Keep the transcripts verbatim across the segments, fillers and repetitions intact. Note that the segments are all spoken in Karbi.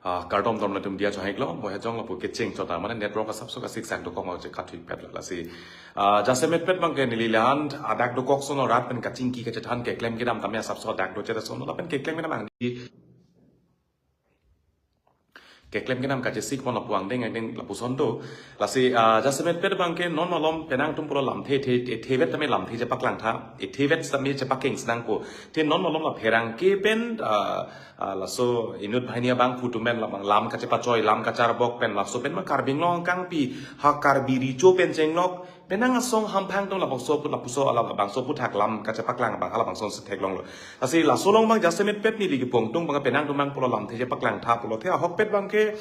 Ah, kardom dom latum dia chahek lo, mo hejong lapu kecheng chota, mane network asap sok asik sak dokok mau chek kathik pet la lasi. Ah, jasemet pet bangke neli lahan, adak dokok sono rat pen kachingki kachethan keklem kedam tame asap sok adak do cheta sono, lapen keklem kedam ang di. Keklem kedam kachesik pon lapu angdeng angdeng lapuson do. Lasi, ah, jasemet pet bangke non malom penang atum pulo lamthe, the, the, thevet tame lamthe chepaklang tha. E thevet tame chepakeng senang ko. The non malom la pherangke pen, ah, ah, laso inut banghini abangphu atum pen lam, lam kachepachoi, lam kacharbok pen laso pen ma Karbi Anglong angkangpi, ha Karbi Recho pen chenglok, penang asong hamphang atum labangso, lapuso, ala labangso aputhak lam kachepaklang abang halabangson si theklong lo. Lasi laso along bang jasemet pet neli kepu angtung bang penang atum bang pulo lamthe chepaklang tha pulo the ahok pet bangke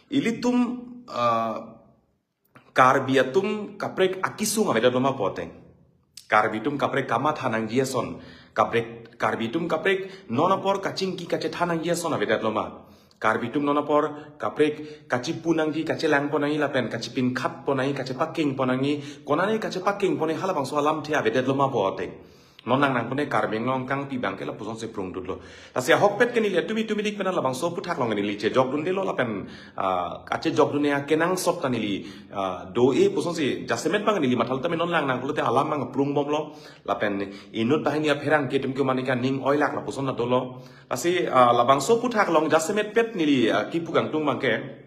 ilitum, ah, Karbi atum kaprek akisung avedet lo ma pu ateng. Karbi atum kaprek kamatha nangji ason. Kaprek, Karbi atum kaprek non apor kachingki kachethan nangji ason avedet lo ma. Karbi atum non apor kaprek kachipu nangji, kachelang pon nangji lapen kachipin khat pon nangji, kachepakeng pon nangji, konane kachepakeng pon nangji halabangso alamthe avedet lo ma pu ateng. Non nangnang pon ne Karbi Anglong angkangpi bangke lapuson si prungdut lo. Lasi ahok pet ke neli tumi tumi dik pen labangso aputhak along neli chejok dunde lo lapen, ah, kachejok dunde akenangsot ta neli, ah, do-e puson si jasemet bang neli mathal tame non nangnang pulote alam bang prung bom lo. Lapen inut banghini apherangke atum ke mane ke aning oilak lapuson na dolo. Lasi, ah, labangso aputhak along jasemet pet neli, ah, kepu angtung bangke.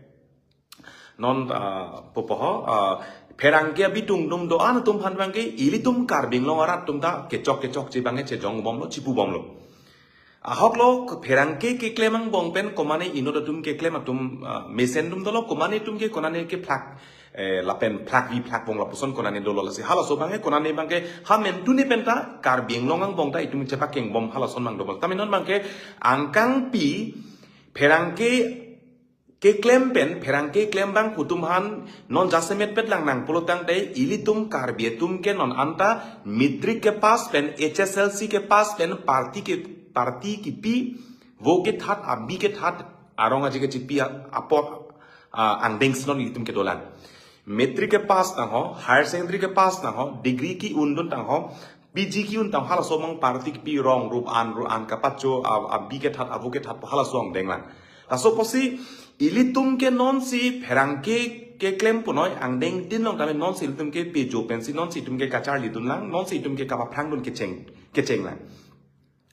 Non, ah, pupo ho, ah, pherangke abitung atum do-an atum aphan bangke ilitum Karbi Anglong arat atum ta kechok kechokche bangke chejong bom lo, chipu bom lo. Ahok lo pherangke keklem angbong pen komane inut atum keklem atum, ah, mesen atum dolo, komane atum ke konane ke phlak, eh, lapen phlak vi phlak bong lapuson konane dolo lasi halaso bangke konane bangke ha mentu ne pen ta Karbi Anglong angbong ta itum chepakeng bom halason bang do bang. Tame non bangke angkangpi pherangke keklem pen, pherangke keklem abangphu atum aphan non jasemet pet lang nang pulo tangte ilitum Karbi atum ke non anta matric ke pass pen H S L C ke pass pen party ke, party kipi, vo kethat, abi kethat, arong aji kechipi a-, apor, ah, angdeng si non ilitum kedolang. Matric ke pass tang ho, higher secondary ke pass tang ho, degree ke-un dun tang ho, P G ke-un tang halaso among party kipi rong rup an ru an kapacho a, abi kethat avo kethat halaso angdeng lang. Laso apotsi ilitum ke non si pherangke keklem punoi angdeng tin long tame non si ilitum ke pejo pensi non si itum ke kacharli dun lang, non si itum ke kapaphrang dun kecheng, kecheng lang.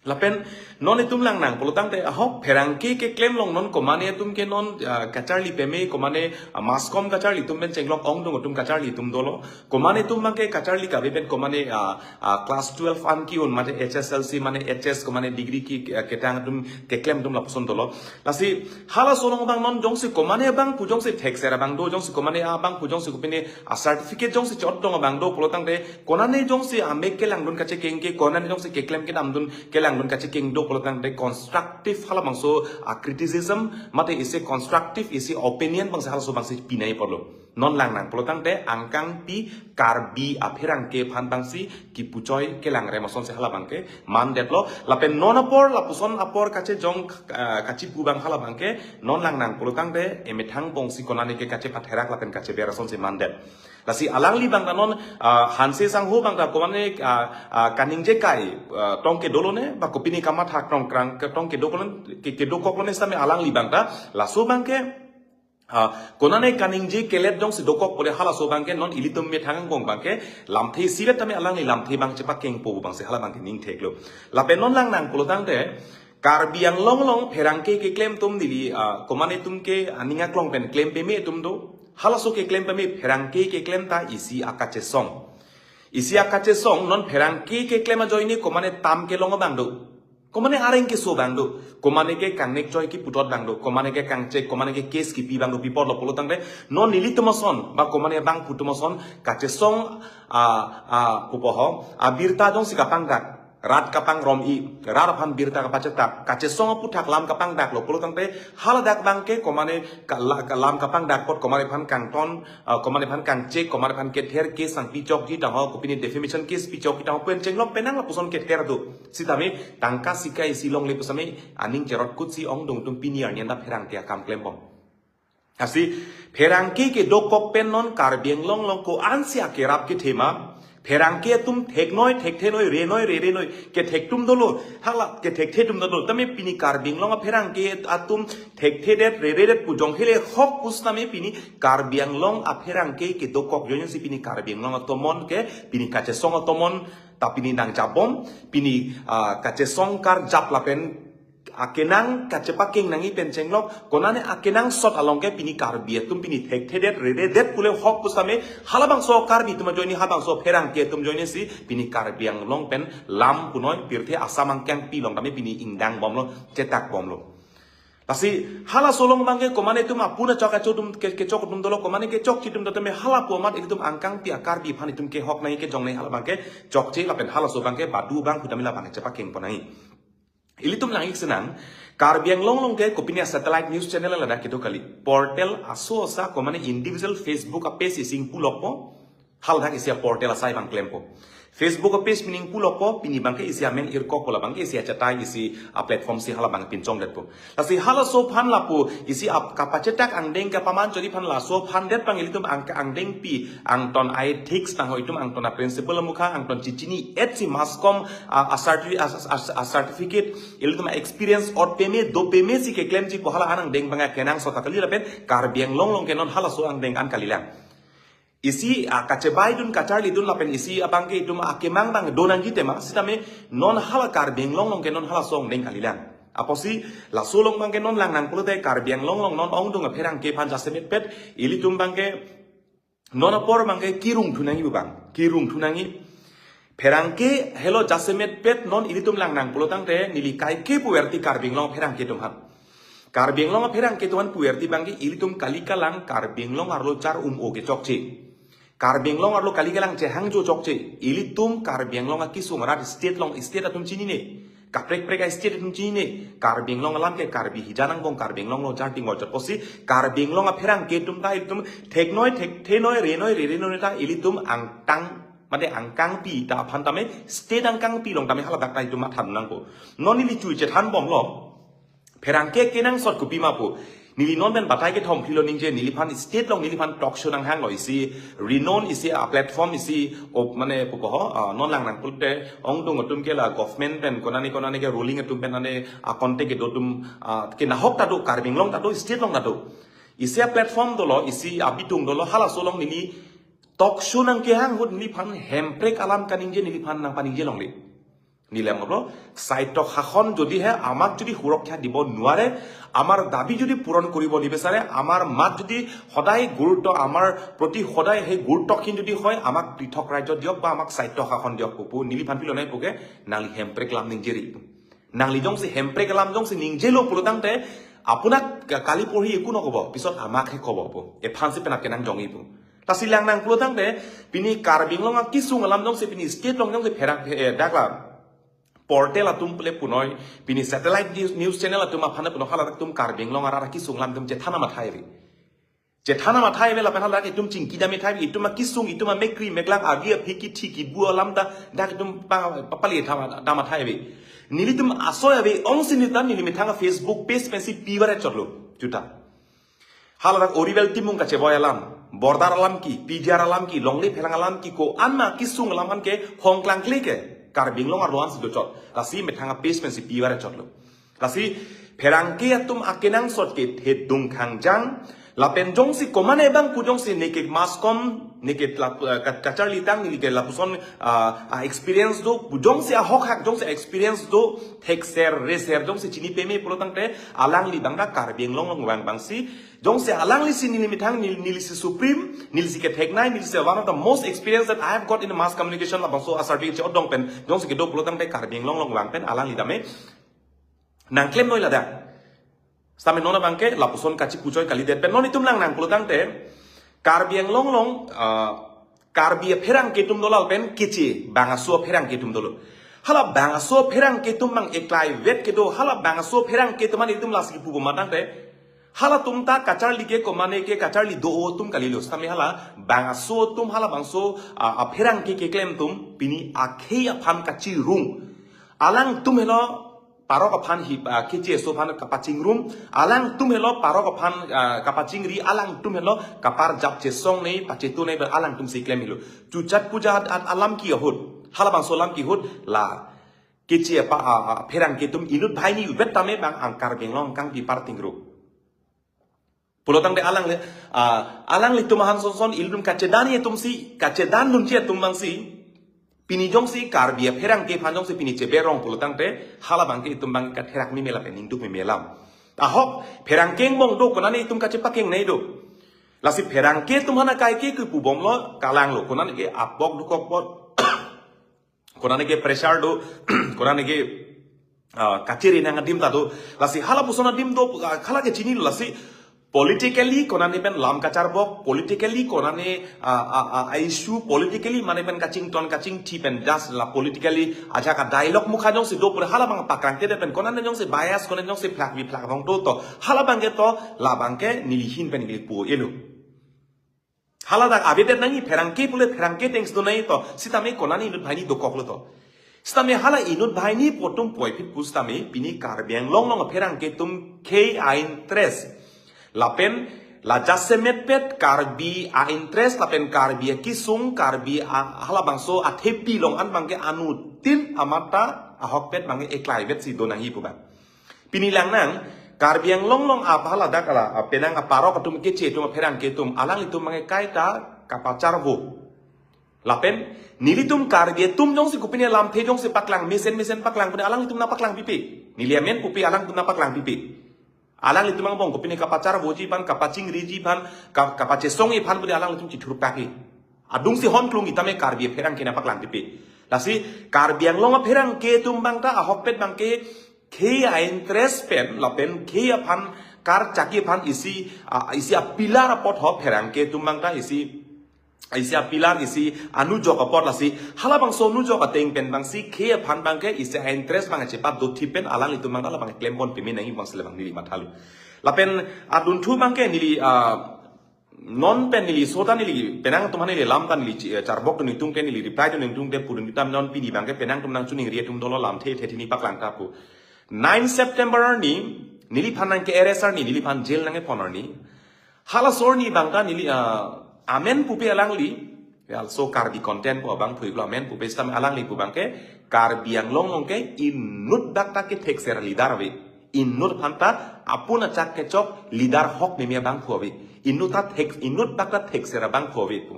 Lapen non itum lang nang pulo tangte ahok pherangke keklem along non komane atum ke non, ah, kacharli peme komane, ah, mass com kacharli atum pen chenglok ongdung atum kacharli atum dolo. Komane atum bangke kacharli kave pen komane, ah, ah, class twelve an ke-un mate H S L C mane H S komane degree ke, ah, ketang atum keklem atum lapuson dolo. Lasi halaso along bang non jongsi komane abangphu jongsi thekser abang do, jongsi komane abangphu jongsi kopine a certificate jongsi chot dong abang do pulo tangte konane jongsi amek kelang dun kachekeng ke, konane jongsi keklem kedam dun kelang dun kachekeng do pulo tangte constructive halabangso a criticism mate isi constructive isi opinion bangsi halaso bangsi pinai apor lo. Non lang nang pulo tangte angkangpi Karbi apherangke aphan bangsi kipuchoi kelang rem ason si halabangke mandet lo. Lapen non apor lapuson apor kachejong, eh, kachipu bang halabangke non lang nang pulo tangte emethang bongsi konane ke kachepatherak lapen kacheber ason si mandet. Lasi alangli bang ta non, ah, Hanse sangho bang ta komane, ah, ah, kaningje kai, ah, tong kedo lone, ba kopine kamatha krongkrang ke tong kedo kolon, ke, kedokok lone sitame alangli bang ta, laso bangke, ah, konane kaningje kelet jongsi dokok pule halaso bangke non ilitum methang angbong bangke, lamthe isivet tame alangli lamthe bang chepakengpo bangsi hala bangke ning thek lo. Lapen non lang nang pulo tangte, Karbi Anglong along pherangke keklem atum neli, ah, komane atum ke aning aklong pen klem peme atum do. Halaso keklem peme pherangke keklem ta isi akachesong. Isi akachesong non pherangke keklem ajoine komane tam kelong abang do. Komane areng keso abang do. Komane ke kangnek choi kiputot abang do. Komane ke kangchek, komane ke case kipi abang do, pi apot lo pulo tangte. Non nelitum ason, ba komane abangphu atum ason, kachesong, ah, ah, pupo ho, abirta jongsi kapangdak. Rat kapangrom-i, rat aphan birta kapachetap, kachesong aputhak lam kapangdak lo pulo tangte, haladak bangke komane ka-, la-, ka-, lam kapangdak apot komane aphan kangton, ah, komane aphan kangchek, komane aphan kether case nangpi chokji tang ho, kopine defamation case pi chokji tang ho, pen chenglok penang lapuson kether do. Sitame tangka sika isi longle pusitame aning cherot kutsi ongdung atum pini arni anta pherangke akam klem bom. Lasi pherangke kedokok pen non Karbi Anglong along ko-ansi akerap kethe ma, Pherangke atum theknoi, thekthenoi, renoi, rerenoi, kethek atum dolo, hala kethekthe atum dolo. Tame pini Karbi Anglong apherangke atum thekthedet, reredet pu jong hele hok pusitame pini Karbi Anglong apherangke kedokok ajoine si pini Karbi Anglong atomon ke pini kachesong atomon ta pini nangjapbom, pini, ah, kachesong karjap lapen akenang kachepakeng nangji pen chenglok, konane akenangsot along ke pini Karbi atum pini thekthedet, reredet pule hok pusitame halabangso Karbi atum ajoine, halabangso pherangke atum ajoine si pini Karbi Anglong pen lam punoi pirthe Assam angkangpi along tame pini ingdangbomlo, chetakbomlo. Lasi halaso along abangke komane atum apuna chok acho atum ke, kechok atum dolo, komane kechokche atum do tame hala pu amat ilitum angkangpi a-Karbi aphan itum kehok nangji, kejong nangji, hala abangke chokche lapen halaso abangke badu abang pu tame labang chepakengpon nangji. Ilitum lang-ik sinang, Karbi Anglong along ke kopine a-satellite news channel ladak kedo kali. Portal aso asa komane individual Facebook a-page isi ingpulokpo, haladak isi a-portal asai abang klempo. Facebook a-page pini ingpulokpo, pini abangke isi amen irkokpo, labangke isi achatai isi a-platform si hala abang pinchongdetpo. Lasi halaso aphan lapu isi ap kapachetak angdeng kapaman chori aphan laso aphan det abang ilitum ang, angdengpi angton a-ethics nang ho, itum angton a-principle amukha angton chichini-et si mass com a, a-certi-, a, a, a, a-certificate, ilitum a-experience ot peme do peme si keklemji pu hala an angdeng abang akenangsot ta kali lapen Karbi Anglong along ke non halaso angdeng an kalilang. Isi, ah, kachebaidun kacharlidun lapen isi abangke itum akemang abang do nangji tema, sitame non hala Karbi Anglong along ke non halaso angdeng kalilang. Apotsi laso along abangke non lang nangpulote Karbi Anglong along non ongdung apherangke aphan jasemetpet ilitum abangke non apor abangke kirung thu nangji abang, kirung thu nangji. Pherangke helo jasemetpet non ilitum lang nangpulotangte neli kaike puverti Karbi Anglong apherangke atum aphan. Karbi Anglong apherangke atum aphan puverti abangke ilitum kali kalang Karbi Anglong arlo char-um-o ke chokche. Karbi Anglong arlo kali kalang chehangjo chokche. Ilitum Karbi Anglong akisung arat state along state atum chinine. Kaprek prek a-state atum chinine. Karbi Anglong alam ke Karbi hijan angbong Karbi Anglong along char ting ojot pusi Karbi Anglong apherangke atum ta ilitum theknoi, thekthenoi, renoi, rerenoi ta ilitum angtang, mate angkangpi ta aphan tame, state angkangpi along tame haladak ta itum matha nangpo. Non neli chui chethanbomlo. Pherangke kenangsot kopima pu. Neli non pen batai kethom philo ningje, neliphan state along neliphan talk show nanghanglo isi, renown isi, a-platform isi, o mane pupo ho, ah, non lang nangpulote, ongdung atum ke la government pen, konane konane ke ruling atum pen ane, a-contact kedo atum, ah, ke nahok ta do, Karbi Anglong ta do, state along ta do. Isi a-platform dolo, isi abitung dolo, halaso along neli talk show nangkehang ahut neliphan hemprek alam kaningje neliphan nangpaningje longle. Neli lam aplo, স্বায়ত্ত শাসন যদিহে আমাক যদি সুৰক্ষা দিব নোৱাৰে, আমাৰ দাবী যদি পূৰণ কৰিব নিবিচাৰে, আমাৰ মাত যদি সদায় গুৰুত্ব, আমাৰ প্ৰতি সদায় সেই গুৰুত্বহীন যদি হয়, আমাক পৃথক ৰাজ্য দিয়ক বা আমাক স্বায়ত্ত শাসন দিয়ক, পুপু, neliphan pilo nai puke, nangli hemprek alam ningjeri. Nangli jongsi hemprek alam jongsi ningjelo pulotangte, আপোনাক কা-, কালি পৰহি একো নকব, পিছত আমাকহে কব, pu. Ephan si penap kenang jongji pu. Lasi lang nangpulotangte, pini Karbi Anglong akisung alam jongsi pini state along jongsi pherang, eh, dakla portal atum pule punoi, pini satellite news, news channel atum aphan punoi, haladak atum Karbi Anglong arat akisung alam atum chethana mathai ave. Chethana mathai ave lapen haladak itum chingki dam ithai, itum akisung, itum amekkri meklang, agi aphi kithi kibu alam ta, dak itum pa, pa, pali thama, dam athai ave. Nelitum asoi ave, ongsi nelitum neli methang a-Facebook page pensi pivar chotlo, juta. Haladak Oriwel Timung kacheboi alam, border alam ke, P G R alam ke, longle phelang alam ke, ko-an ma kisung alam an ke, hongklangkle ke, Karbi Anglong arlo ansi dochot. Lasi methang a-page pensi pivar chotlo. Lasi pherangke atum akenangsot ke thedung khangjang, lapen jongsi komane abang pu jongsi neke mass com, neke lap-, eh, ka-, kacharlitang neli ke lapuson, ah, ah, experience do, pu jongsi ahok hak jongsi experience do, thekser, reser, jongsi chini peme pulotangte, alangli abang ta Karbi Anglong along vang abangsi, jongsi alangli si neli methang, neli, neli si supreme, neli si ketheknei, neli si one of the most experience that I have got in the mass communication labangso a-certificate che-odong pen, jongsi kedo pulotangte Karbi Anglong along vang pen, alangli tame nangklemnoi ladak. Sitame non abangke lapuson kachipuchoi kalidet pen non itum lang nangpulotangte Karbi Anglong along, ah, Karbi apherangke atum dolo lapen keche bangso apherangke atum dolo. Hala bangso apherangke atum abang eklai vet kedo, hala bangso apherangke atum an itum lasi pupo matangte. Halatum ta kacharli ke komane ke kacharli do-o atum kalilo. Sitame hala bangso atum halabangso, ah, apherangke keklem atum pini akhei aphan kachirung. Alangtum helo parok aphan hi, ah, keche eso aphan kapachingrum, alangtum helo parok aphan, ah, kapachingri, alangtum helo kaparjap chesong nei, pachetu nei, alangtum si klem helo. Chuchat puja at, at alam ke ahut, halabangso alam ke ahut, la keche apa, ah, ah, pherangke atum inut banghini vet tame bang ang Karbi Anglong kangpi parting ru. Pulotangte alangli, ah, alanglitum ahan sonson ilitum kachedan atum si, kachedan dunji atum bang si, pini jongsi Karbi apherangke aphan jongsi pini cheberong pulotangte, halabangke itum bang katherak meme lapen ningduk meme alam. Ahok, pherangke angbong do, konane itum kachepakeng nei do. Lasi pherangke atum aphan akai ke kepubomlo, kalanglo, konane ke apok dukok pot. Konane ke pressure do, konane ke, ah, kachiri nang adim ta do. Lasi hala puson adim do, ah, hala ke chinilo, lasi politically konane pen lam kacharbok, politically konane, ah, ah, ah, issue, politically mane pen kachington kachingthi pen just la politically ajak a dialogue mukha jongsi do pura halabang pakrang te pen konane jongsi bias, konane jongsi phlak bi phlak rong do to, halabangke to, labangke neli ahin pen neli pu elo. Haladak avedet nangji, pherangke pule pherangke thanks do nangji to, sitame konane inut banghini dokoklo to. Sitame hala inut banghini pu atum puvoiphit pusitame pini Karbi Anglong along pherangke atum khei a-interest, lapen la jasemet pet Karbi a-interest, lapen Karbi akesung, Karbi a, halabangso athepi along an bangke anuttin amat ta ahokpet bangke eklaivet si do nangji pu bang. Pini lang nang, Karbi Anglong along apa haladak ala, ah, penang aparok atum keche atum apherangke atum, alanglitum bangke kaita kapacharvo. Lapen, nelitum Karbi atum jongsi kopine lamthe jongsi paklang, mesen mesen paklang, pine alanglitum nangpaklang pipe. Neli amen pupe alangtum nangpaklang pipe. Alanglitum angbong kopine kapacharvoji aphan, kapachikriji aphan, ka-, kapachesongji aphan pine alanglitum chithurpake. Adungsi hon klung itame Karbi apherangke nangpaklang pipe. Lasi Karbi Anglong apherangke atum bang ta ahokpet bangke khei a-interest pen lapen khei aphan karchakji aphan isi, ah, isi a-pillar apot ho pherangke atum bang ta isi, isi a-pillar, isi anujok apot, lasi halabangso anujok ateng pen bangsi khei aphan bangke isi a-interest bang chepat dothip pen alanglitum bang ta labang klempon peme nangji bangsi labang neli mathalo. Lapen adunthu bangke neli, ah, non pen neli sota neli penang atum aphan neli lam ta neli chi-, eh, charbok dun ningtung ke neli reply dun ningtung ke pudun tam non pini bangke penang atum nangchiningri atum dolo lamthe the thini paklang ta pu. Nine September arni, neliphan nangke-arrest arni, neliphan jail nangkepon arni. Halaso arni bang ta neli, ah, amen pupe alangli, ya, so Karbi content pu abang phuiklo amen pupe sitame alangli pu bangke, Karbi Anglong along ke inut dak ta kethekser leader ave. Inut aphan ta apun achak kechok leader ahok meme abangphu ave. Inut ta thek, inut dak ta thekser abangphu ave pu.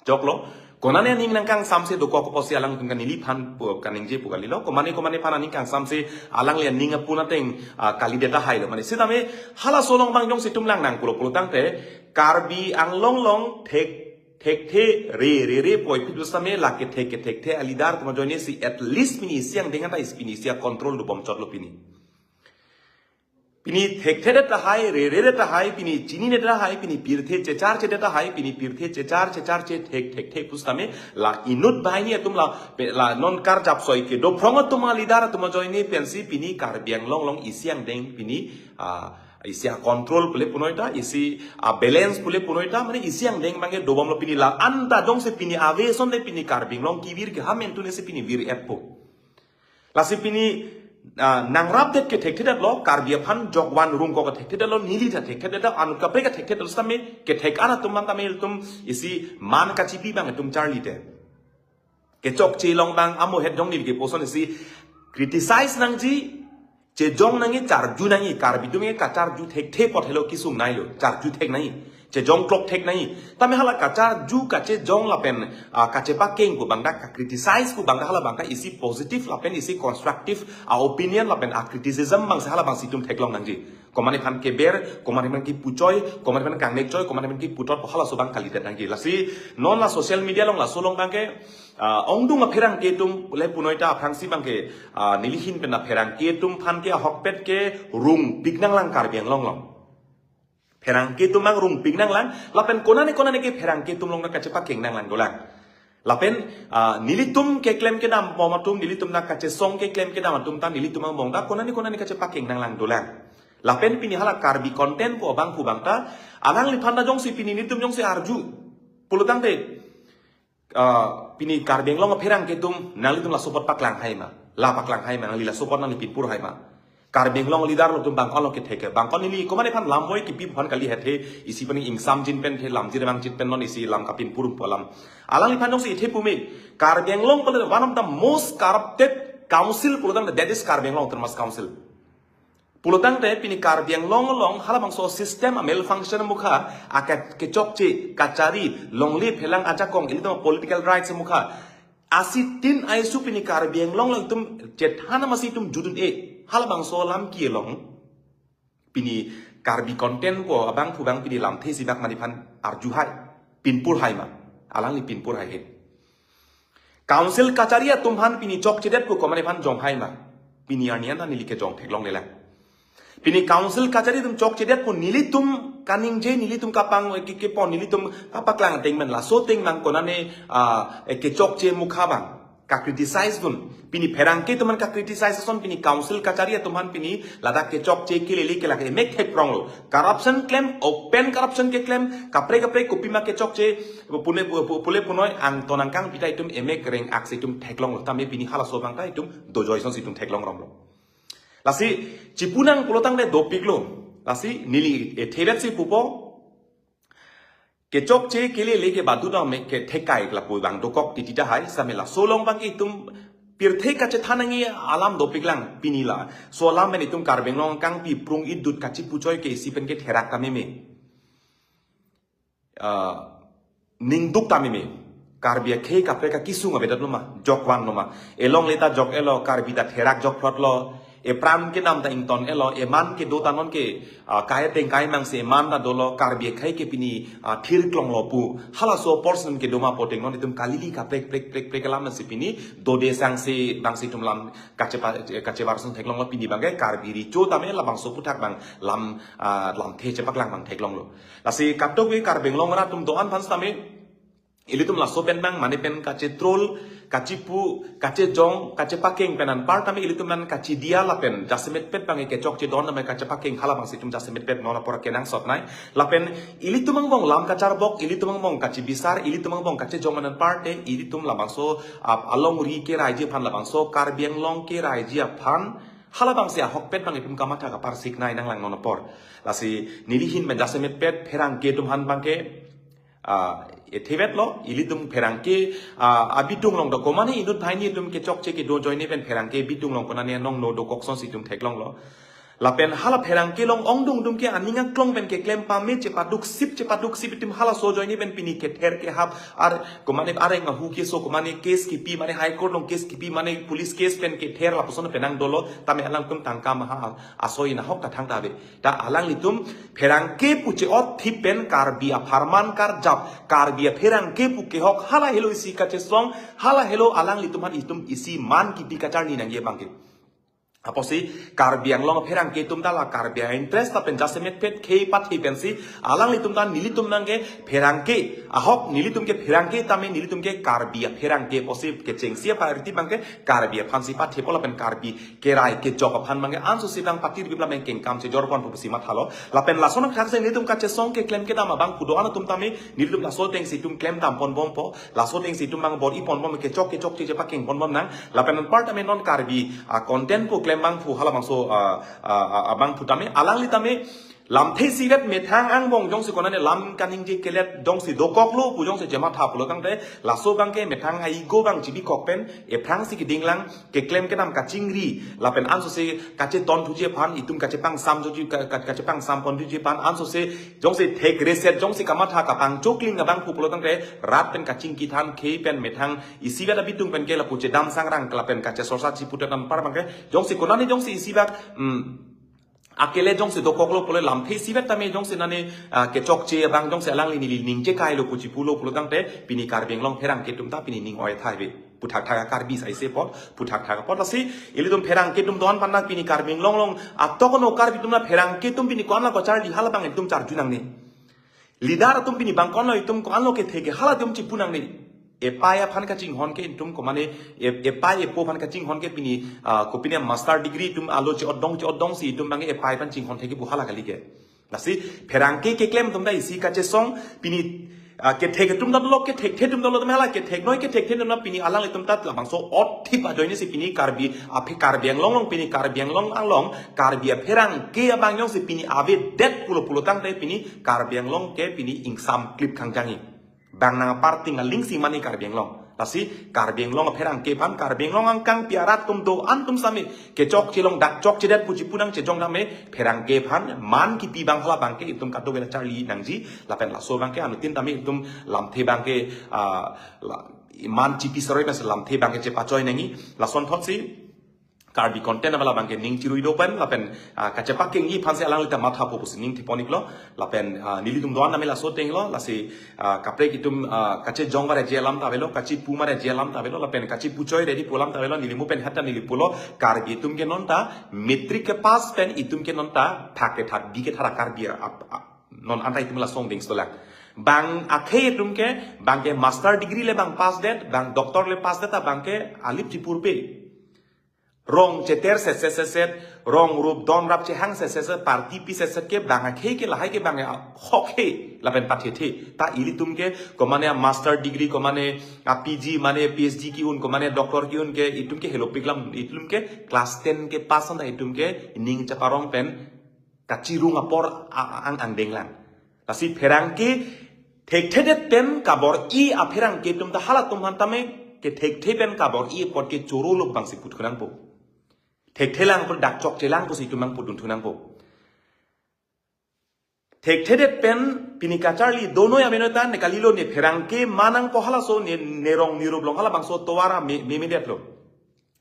Choklo, konane aning nangkangsamse dokok apotsi alangtum kan neliphan pu kaningje pu kalilo, komane komane aphan aning kangsamse alangli aning apun ateng, ah, kalidet tahai lo. Mane sitame halaso along bang jongsi itum lang nang pulo pulotangte, Karbi Anglong along thek, thekthe re re re puvoiphit pusitame lake thek kethekthe a-leader atum ajoine si at least pini isi angdeng ta isi pini isi a-control dobom chotlo pini. Pini thekthedet tahai, reredet tahai, pini chininedet tahai, pini pirthe checharchedet tahai, pini pirthe chechar checharche thek thekthe pusitame la inut banghini atum la pe-, la non karjap soi kedo phrong atum a-leader atum ajoine pensi pini Karbi Anglong along isi angdeng pini, ah, isi a-control pule punoi ta, isi a-balance pule punoi ta, mane isi angdeng bangke dobomlo pini la-an ta jongsi pini ave asonte pini Karbi Anglong kevir ke ha mentu nesi pini vir-etpo. Lasi pini, ah, nangrapdet kethekthedetlo, Karbi aphan jokvan rungkok kethekthedetlo, neli ta thekthedetlo, anut kaprek kethekthedetlo sitame kethek an atum bang tame ilitum isi man kachipi bang itum charlite. Kechokche along bang amo het dong neli ke puson isi criticize nangji, chejong nangji, charju nangji, Karbi atum ke kacharju thekthe apot helo kesung nailo, charju thek nangji, chejong klok thek nangji. Tame hala kacharju, kachejong lapen, ah, kachepakeng pu bang ta, ka-criticize pu bang ta hala bang ta isi positive lapen isi constructive a-opinion lapen a-criticism bangsi hala bangsi itum theklong nangji. Komane aphan keber, komane aphan kipuchoi, komane aphan kangnekchoi, komane aphan kiputot pu halaso bang kalidet nangji. Lasi non la social media along laso along bangke, ah, ongdung apherangke atum le punoi ta aphrangsi bangke, ah, neli ahin pen apherangke atum aphan ke ahokpet ke rungpik nanglang Karbi Anglong along. Pherangke atum bang rungpik nanglang, lapen konane konane ke pherangke atum along ta kachepakeng nanglang dolang. Lapen, ah, nelitum keklem kedam bom atum, nelitum ta kachesong keklem kedam atum ta, nelitum angbong ta konane konane kachepakeng nanglang dolang. Lapen pini hala Karbi content pu abangphu bang ta, alangliphan ta jongsi pini nelitum jongsi arju pulotangte, ah, pini Karbi Anglong apherangke atum, nanglitum laso apot paklang hai ma? La paklang hai ma, nangli laso apot nangli pinpur hai ma. Karbi Anglong leader lo atum bang-onlo kethe ke. Bang-on neli komatne aphan lam voi kipi aphan kali hethe, isi pen ingsamjin pen the, lamjir bang chit pen non isi lam kapinpur pu alam. Alangliphan jongsi ithe pu me. Karbi Anglong pulo one of the most corrupted council pulotangte, that is Karbi Anglong Autonomous Council. Pulotangte pini Karbi Anglong along halabangso system a malfunction mukha, ake kechokche, kachari, longle phelang ajakong, ilitum political rights mukha. Asitin aisu pini Karbi Anglong along itum chethan amasi itum judun-e. Halabangso alam kelong. Pini Karbi content ko abangphu bang pini lamthe isi bak mani aphan arju hai. Pinpur hai ma. Alangli pinpur hai he. Council kachari atum aphan pini chokchedet pu komatne aphan jong hai ma. Pini arni an neli ke jong theklonglelang. Pini council kachari atum chokchedet pu nelitum kaningje, nelitum kapang ke, kepon, nelitum kapaklang ateng men laso ateng nang konane, ah, eh, kechokche mukha bang ka criticize dun. Pini pherangke atum aphan ka criticize ason pini council kachari atum aphan pini ladak kechokche kelele ke lake emek theklonglo. Corruption klem, open corruption keklem, kaprek kaprek kopima kechokche, pune pu-, pu-, pule punoi angton angkang pita itum emek reng aksi itum theklonglo. Tame pini halaso abang ta itum dojoi asonsi itum theklong romlo. Lasi chipunang pulotangte dopiklo. Lasi neli, eh, thevet si pupo. Kechokche kelele ke badu dam me ke thekai lapu bang dokok titi tahai, same laso along bang ke itum pirthe kachethan nangji alam dopiklang pini la. So alam pen itum Karbi Anglong kangpi prung idut kachipuchoi ke isi pen ke therak kami me. Ah, ningduk tame me. Karbi akhei kaprek akesung abedat lo ma, jokvan lo ma. Elongle ta jok-elo, Karbi ta therak jokphlotlo. Epran kedam ta ington-elo, eman kedo ta non ke, ah, kai ateng kai mang si eman ta dolo, Karbi akhei ke pini, ah, thirklonglo pu. Halaso portion kedo ma pu ateng non itum kalili kaprek prek prek prek alam si pini dode sangsi bangsi itum lam kachepa-, kachevar sung theklonglo pini bang ke Karbi Recho tame labangso aputhak bang lam, ah, lamthe chepaklang bang theklonglo. Lasi katok ke Karbi Anglong rat atum do-an aphan tame ilitum laso pen bang mane pen kachetroll, kachepu, kachejong, kachepakeng pen anpar tame ilitum an kachidia lapen jasemetpet bang kechokche don tame kachepakeng halabangsi itum jasemetpet non apor kenangsot nai. Lapen ilitum angbong lam kacharbok, ilitum angbong kachibisar, ilitum angbong kachejong pen anpar te ilitum labangso, ah, alongri keraiji aphan labangso Karbi Anglong keraiji aphan halabangsi ahokpet bang itum kamatha kaparsik nai nanglang non apor. Lasi neli ahin pen jasemetpet pherangke atum aphan bang ke, ah, ethevetlo, ilitum pherangke, ah, abitung along do komane inut banghini atum kechokche kedo ajoine pen pherangke abitung along konane nongno dokok asonsi itum theklonglo. Lapen hala pherangke along ongdung dum ke aning aklong pen keklem pame chepaduk sip chepaduk sip itum halaso ajoine pen pini kether kehap ar komane areng ahu keso komane case kipi mane High Court along case kipi mane police case pen kether lapuson penang dolo tame alangtum tangka maha asoi nahok ta thangta ave. Ta alanglitum pherangke pu che-ot thip pen Karbi apharman karjap, Karbi apherangke pu kehok hala helo isi kachesong, hala helo alanglitum aphan itum isi man kipi kacharli nangji bang ke. Apotsi Karbi Anglong pherangke atum ta la Karbi a-interest lapen jasemetpet khei pathe pensi alanglitum ta nelitum nang ke pherangke ahok nelitum ke pherangke tame nelitum ke Karbi apherangke apotsi kechengsi a-priority bang ke Karbi aphansi pathepo lapen Karbi kerai kejok aphan bang ke ansosi bang patir bibla meng kengkam chejor pon pusi mathalo. Lapen lason akhak se nelitum kachesong keklem kedam abangphu do-an atum tame nelitum laso atengsi itum klem tam pon bompo. Laso atengsi itum bang bor-i pon bom kechok kechokche chepakeng pon bom nang. Lapen anpar tame non Karbi, ah, content pu klem bangphu halabangso, ah, ah, ah, abangphu tame alangli tame lamthe isivet methang angbong jongsi konane lam kaningje kelet jongsi dokoklo pu jongsi chematha pulotangte laso bang ke methang a-ego bang chibikok pen ephrangsi kedinglang keklem kedam kachingri lapen ansosi kacheton thuji aphan itum kachepangsam thuji ka-, ka-, kachepangsam pon thuji aphan ansosi jongsi thek reset jongsi kamatha kapangchokling abangphu pulotangte rat pen kachingki than khei pen methang isivet abitung pen ke lapu chedam sangrang lapen kachesorsa chiputet anpar bang ke jongsi konane jongsi isibak, mm, akele jongsi dokoklo pule lamthe isivet tame jongsi nane, ah, kechokche abang jongsi alangli neli ningje kailo pu chipulo pulotangte pini Karbi Anglong pherangke atum ta pini ning oi thai ve. Puthak thak Karbi saise pot, puthak thak pot lasi ilitum pherangke atum do-an aphan nang pini Karbi Anglong along atok no Karbi atum na pherangke atum pini ko-an la kacharli halabang itum charju nangne. Leader atum pini bang ko-an lo itum ko-an lo kethe ke hala atum chipu nangne. Epai aphan kachinghon ke itum komane e-, epai epo aphan kachinghon ke pini, ah, kopine master degree itum alo che-otdong che-otdong si itum bang epai aphan chinghon theke pu hala kali ke. Lasi pherangke keklem atum ta isi kachesong pini Ah, kethek atum ta dolo, kethekthe atum ta dolo, tame hala ketheknoi kethekthe atum ta pini alanglitum ta labangso othip ajoine si pini Karbi, aphi Karbi Anglong along, pini Karbi Anglong along, Karbi apherangke abang jongsi pini avedet pulo pulo tangte pini Karbi Anglong ke pini ingsam klip khangjangji. Bang nang aparting aling si mane Karbi Anglong. Lasi Karbi Anglong apherangke aphan, Karbi Anglong angkangpi arat atum do-an atum sami kechokche long, dak chokchedet puji pu nangchejong tame pherangke aphan man kipi abang hala abangke itum kadokave charli nangji. Lapen laso abangke anuttin tame itum lamthe abangke, ah, la, man chipi seroi mas lamthe abangke chepachoi nangji. Lasonthotsi Karbi content abala abangke ning chirui do pen lapen, ah, kachepakengji aphansi alanglita mathapo pusi ning thepon-iklo. Lapen, ah, nelitum do-an tame laso ateng lo, lasi, ah, kaprek itum, ah, kachejong mare je alam ta avelo, kachepu mare je alam ta avelo, lapen kachepuchoi ready pu alam ta avelo, neli mo pen hata neli pulo, Karbi atum ke non ta matric kepass pen itum ke non ta thak kethat bi kethat a-Karbi ap-, ap-, non anta itum la song ding stolang. Bang akhei atum ke, bang ke master degree le bang pass det, bang doctor le pass det, ta bang ke alip chipurpe. Rong cheter setset setset, rong rup don rap chehang setset setset, party pi setset ke bang akhei ke lahai ke bang ahok he, lapen pathethe. Ta ilitum ke, komane a-master degree, komane a-P G, mane P H D ki-un, komane doctor ki-un ke, itum ke helopik lam, itum ke class ten kepass anta itum ke ning chaparong pen kachirung apor a-, a-, ang angdeng lang. Lasi pherangke thekthedet pen kabor-i apherangke atum ta halatum aphan tame kethekthe pen kabor-i apot ke choro lok abangsi puthu nangpo. Thekthe lang pu dak chokche lang pusi itum nangpudun thu nangpo. Thekthedet pen pini kacharli donoi amenoi ta ne kalilo, ne pherangke manang po halaso, ne, ne rong ne rup along halabangso tovar a me, memedetlo.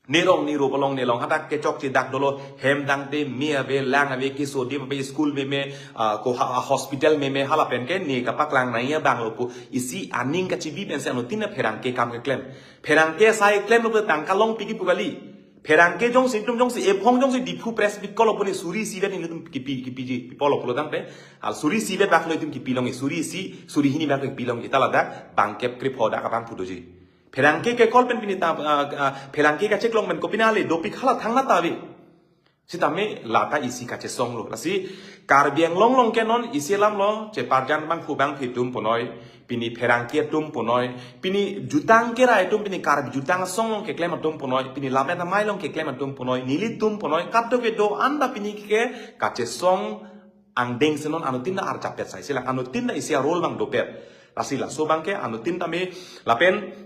Ne rong ne rup along ne long hadak kechokche dak dolo, hem tangte me ave, lang ave, keso adim ave, school meme, ah, ko ha, hospital meme, hala pen ke ne kapaklang nangji abang lo pu isi aning kachibi pensi anuttin ta pherangke akam keklem. Pherangke asai klemlo pu tangka longpi kipu kali. Pherangke jongsi itum jongsi ephong jongsi Diphu press meet call lo pu ne suri isi vet nelitum kipi, kipiji, pipolo pulo tangte. Al suri isi vet bak lo itum kipi longji, suri isi, suri hini bak lo kipi longji, ta ladak bang kep krip ho dak abang phu doji. Pherangke ke call pen pini ta, ah, ah, pherangke kacheklong pen kopine ale dopik hala thangnatta ave. Sitame lata isi kachesong lo. Lasi Karbi Anglong along ke non isi alam lo, cheparjan abangphu abangphi atum punoi, pini pherangke atum punoi, pini jutang kerai atum, pini Karbi jutang asong along keklem atum punoi, pini lammet amei along keklem atum punoi, nelitum punoi, kadokave do-an ta pini ke kachesong angdeng si non anuttin ta arjap pet sai silang, anuttin ta isi a-role abang dopet. Lasi laso abangke anuttin tame lapen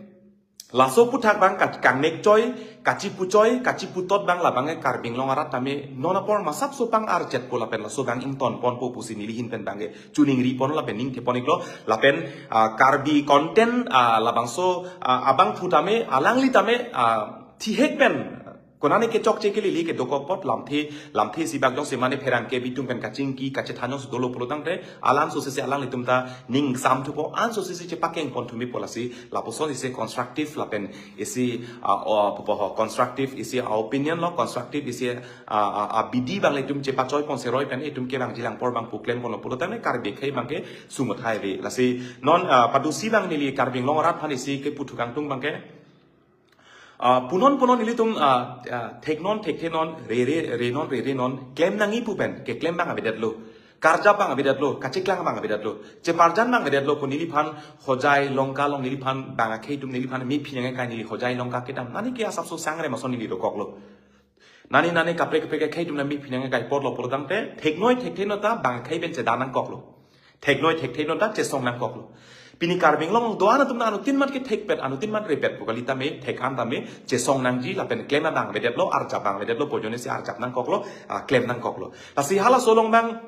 laso aphuthak abang ka-, kangnek choi, kachipu choi, kachiputot abang labangke Karbi Anglong arat tame non apor masapso pang-arjetpo lapen laso abang ingtonponpo pusi neli ahin pen abangke chuningriponlo lapen ning thepon-iklo lapen, ah, Karbi content, ah, labangso, ah, abangphu tame, alangli tame, ah, thihek pen konane kechokche kelele kedokok apot lamthe, lamthe isi bak jongsi mane pherangke bitung pen kachingki kachethan jongsi dolo pulo tangte, alanso sese alanglitum ta ning sam thupo, anso sese chepakengpon thu mepo. Lasi lapuson isi constructive lapen isi, ah, o, pupo ho, constructive isi, ah, opinion lo, constructive isi, ah, ah, ah, abidi abang itum chepachoi pon seroi pen itum ke bang jilang apor abang pu klemponlo pulo tangte Karbi akhei abangke sumut hai ave. Lasi non, ah, padusi abang neli Karbi Anglong arat aphan isi keputhu kangtung abangke, ah, punon punon nelitum, ah, ah, theknon thekthenon, rere renon rerenon, klem nangji pu pen keklem abang avedetlo, karjap abang avedetlo, kacheklang abang avedetlo, cheparjan abang avedetlo pu neliphan Hojai Longka along neliphan bang akhei atum neliphan mephi nangkai, neli Hojai Longka kedam, nani ke asapso sangre mason neli dokoklo. Nani nani kaprek kaprek akhei atum nami phinang kai apotlo pulo tangte, theknoi thekthenon ta bang akhei pen chedan nangkoklo. Theknoi thekthenon ta chesong nangkoklo. Pini Karbi Anglong do-an atum ta anuttin mat kethekpet, anuttin mat repet pu kali tame, thek-an tame chesong nangji lapen klem abang avedetlo, arjap abang avedetlo, pu ajoine si arjap nangkoklo, ah, klem nangkoklo. Lasi halaso along abang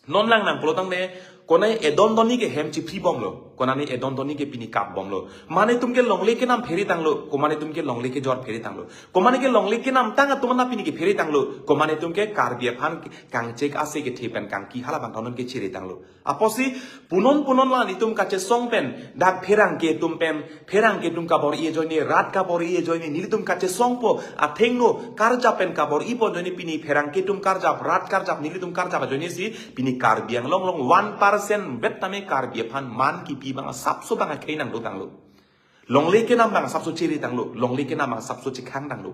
non lang nang pulo tangte, konane edon donni ke hem chipri bomlo, konane edon donni ke pini kap bomlo. Mane atum ke longle kenam phere tanglo, komane atum ke longle kejor phere tanglo. Komane ke longle kenamtang atum na pini ke phere tanglo, komane atum ke Karbi aphan kangchek ase kethe pen kangki hala abang ta non ke chere tanglo. Apotsi punon punon la nelitum kachesong pen, dak pherangke atum pen, pherangke atum kabor-i ajoine, rat kabor-i ajoine, nelitum kachesongpo, athengno karjap pen kabor-ipo ajoine pini pherangke atum karjap, rat karjap, nelitum karjap ajoine si pini Karbi Anglong along one percent vet tame Karbi aphan man kipi abang asapso bang akhei nangdotanglo. Longle kenam abang asapso chere tanglo, longle kenam abang asapso chekhang tanglo.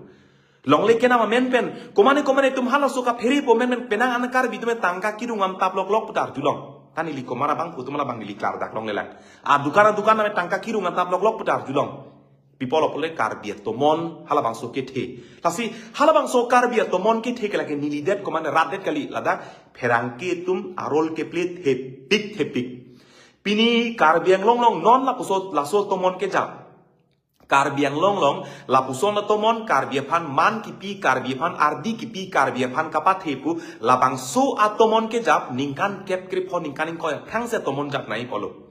Longle kenam amen pen, komane komane atum halaso kapherepo amen pen, penang an Karbi atum tangka kirung am tap lok lok putar julong. Ta neli komat abangphu atum labang neli klardak longlelang. A dukan a dukan name tangka kirung antap loklok pu ta arjulong. Pi apotlo pule Karbi atomon halabangso kethe. Lasi halabangso Karbi atomon kethe ke lake nelidet komat rat det kali, ladak pherangke atum a-role keplay thepik thepik. Pini Karbi Anglong along non lapuson laso atomon kejap. Karbi Anglong along lapuson atomon, Karbi aphan man kipi, Karbi aphan ardi kipi, Karbi aphan kapathe pu labangso atomon kejap ningkan kep krepho, ningkan ingkoi athang si atomon jap nangji apotlo.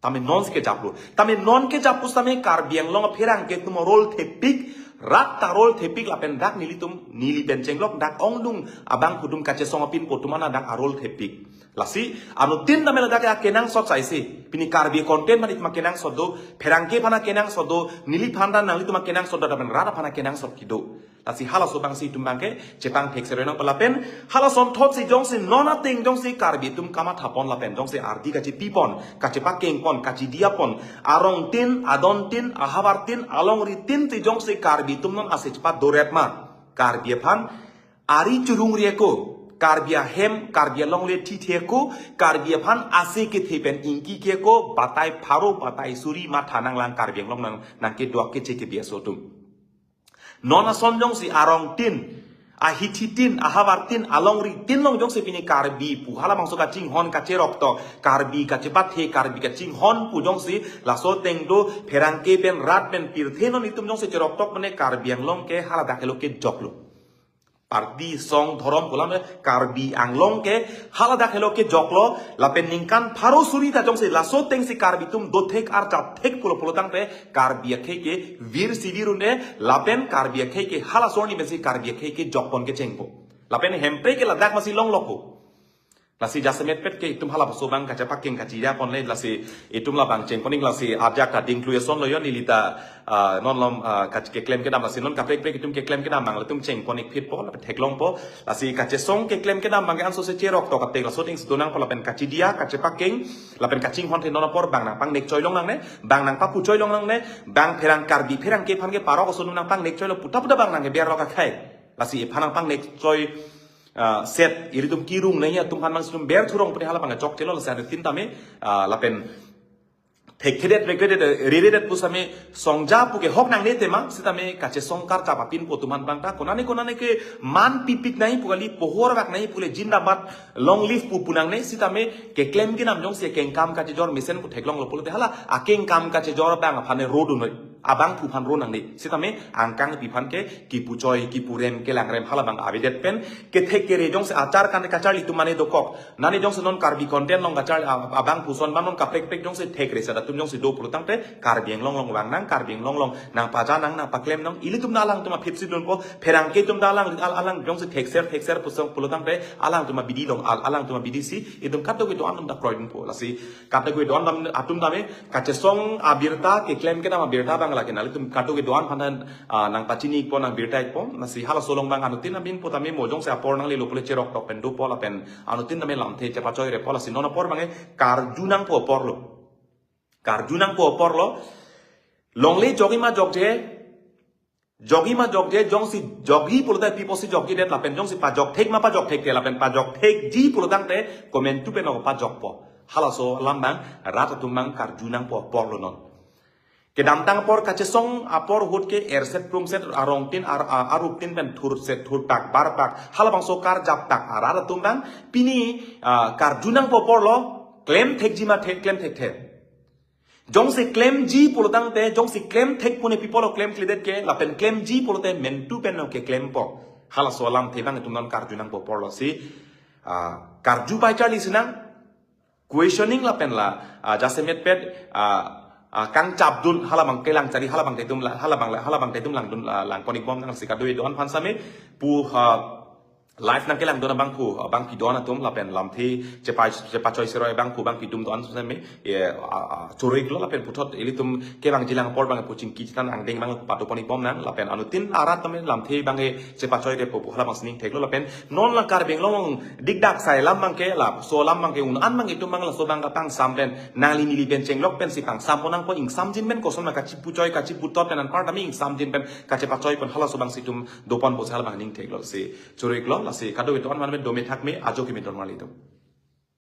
Tame non si kejaplo. Tame non kejap pusitame Karbi Anglong apherangke atum a-role thepik, rat ta a-role thepik lapen dak nelitum, neli pen chenglok dak ongdung abangphu atum kachesong apinpo atum an dak a-role thepik. Lasi anuttin tame ladak akenangsot saisi. Pini Karbi content aphan itum akenangsot do, pherangke aphan akenangsot do, neliphan ta nanglitum akenangsot do, lapen rat aphan akenangsot kedo. Lasi halaso abangsi itum abangke chepangthek seroi nangpo lapen halason thotsi jongsi non ateng jongsi Karbi atum kamathapon lapen jongsi ardi kachipipon, kachepakengpon, kachidiapon, arongtin, adontin, ahavartin, alongritin si jongsi Karbi atum non ase chepadoret ma, Karbi aphan ari churungri ako, Karbi ahem, Karbi alongle thithe ako, Karbi aphan ase kethe pen ingki ke ako, batai pharo, batai suri matha nanglang Karbi Anglong nang, nangkedo keche kebi aso atum. Non ason jongsi arongtin, ahithitin, ahavartin, alongritin along jongsi pini Karbi pu halabangso kachinghon kacheroktok, Karbi kachepathe, Karbi kachinghon pu jongsi laso ateng do, pherangke pen rat pen pirthe non itum jongsi cheroktok mane Karbi Anglong ke haladak helo kejoklo. Party, song, dhorom pu alam le Karbi Anglong ke haladak helo kejoklo, lapen ningkan pharo suri ta jongsi laso atengsi Karbi atum dothek arjapthek pulo pulo tangte Karbi akhei ke virsi vir un-e, lapen Karbi akhei ke halaso arni pensi Karbi akhei kejokpon kechengpo. Lapen hempre ke ladak masi longlokpo. Lasi jasemet pet ke itum halaso abang kachepakeng kachidiapon le, lasi itum labang chengpon ik, lasi ajak ta dingklu eson lo yo, neli ta, ah, non alom, ah, kach-, keklem kedam, lasi non kaprek prek itum keklem kedam abang latum chengpon ik phitpo, lapen theklongpo. Lasi kachesong keklem kedam abang ke anso se cheroktok ateng laso atengsi do nangpo lapen kachidia, kachepakeng, lapen kachinghon the non apor bang nangpangnek choi long nangne, bang nangpapu choi long nangne, bang pherang Karbi pherangke aphan ke parok ason nangpangnek choi lo puta puta bang nangkeber lo kakhai. Lasi iphan nangpangnek choi ah, set, ilitum kirung nangji atum aphan mang situm ber thurong pute halabang chok chelo lasi anuttin tame, ah, lapen thekthedet, regredet, reredet pusitame songja pu ke hok nangne tema, sitame kachesong karjap apinpo atum aphan abang ta, konane konane ke man pipik nangji pu kali, pohor bak nangji pule jindabad, long live pu pu nangne, sitame keklem kedam jongsi kengkam kachejor mesen pu theklonglo pulote hala, akengkam kachejor abang aphan ne ro dun noi. Abangphu aphan ro nangne. Sitame angkangpi aphan ke kipu choi, kipu rem, kelang rem halabang avedet pen kethek kere jongsi achar kan kacharli atum mane dokok. Nane jongsi non Karbi content along kachar ab-, abangphu ason abang non kaprek prek jongsi thekre sa atum jongsi do pulo tangte Karbi Anglong along vang nang, Karbi Anglong along nangpaja nang, nangpaklem nang. Ilitum ta alangtum aphi si dunpo, pherangke atum ta alang, al-, alang jongsi thekser thekser pusong pulo tangte alangtum abidi along, al-, alangtum abidi si itum kadokave do-an atum ta kroidunpo. Lasi kadokave do-an atum tame kachesong abirta, keklem kedam abirta abang lake nanglitum kadokave do-an aphan, ah, nangpachini ikpo, nangbirta ikpo. Lasi halaso along abang anuttin amin putame mo jongsi apor nanglelo pule cheroktok pen dopo lapen anuttin tame lamthe chepachoi repo, lasi non apor abang ke karju nangpo aporlo. Karju nangpo aporlo. Longle jokji ma jokje, jokji ma jokje, jongsi jokji pulote pi apotsi jokjidet lapen jongsi pajokthek ma pajokthekthe lapen pajokthekji pulo tangte komantu pen ok pajokpo. Halaso alam abang rat atum abang karju nangpo aporlo non. Kedamtang apor kachesong apor ahut ke erset prungset arongtin ar-, a-, aruptin pen thurset thurtak barpak halabangso karjaptak arat atum abang pini, ah, karju nangpo aporlo, klemthekji ma the-, klemthekthe. Jongsi klemji pulo tangte, jongsi klemthek pu ne pi apotlo klemkledet ke, lapen klemji pulote mantu pen ok keklempo. Halaso alamthe abang itum non karju nangpo aporlo si, ah, karju pai charli sinang, questioning lapen la, ah, jasemet pet, ah, ah, kangchapdun halabang kelang chari halabang ta itum la, halabang la, halabang ta itum langdun, ah, langpon ikbom nang si kadokave do-an aphan sitame pu, ah, live nangkelangdun abangphu, abangpi do-an atum lapen lamthe chepa-, chepachoi seroi abangphu abangpi atum do-an sitame, ye, a, a, choro iklo lapen puthot ilitum kevangji lang apor abang pu chingki chethan angdeng abang padopon ikbom nang lapen anuttin arat tame lamthe abang ke chepachoi repo pu halabang sining theklo lapen non la Karbi Anglong dikdak sai alam abang ke laso alam abang ke un-an abang itum abang laso abang kapangsam pen nangli neli pen chenglok pensi pangsampon nangpo, ingsamjin pen koson ma kachipu choi kachipu tot pen anpar tame ingsamjin pen kachepachoi pen halaso abang si itum doponpo si halabang ning theklo si. Choro iklo, lasi kadokave do-an aphan dome thakme, ajo kimi don marli itum.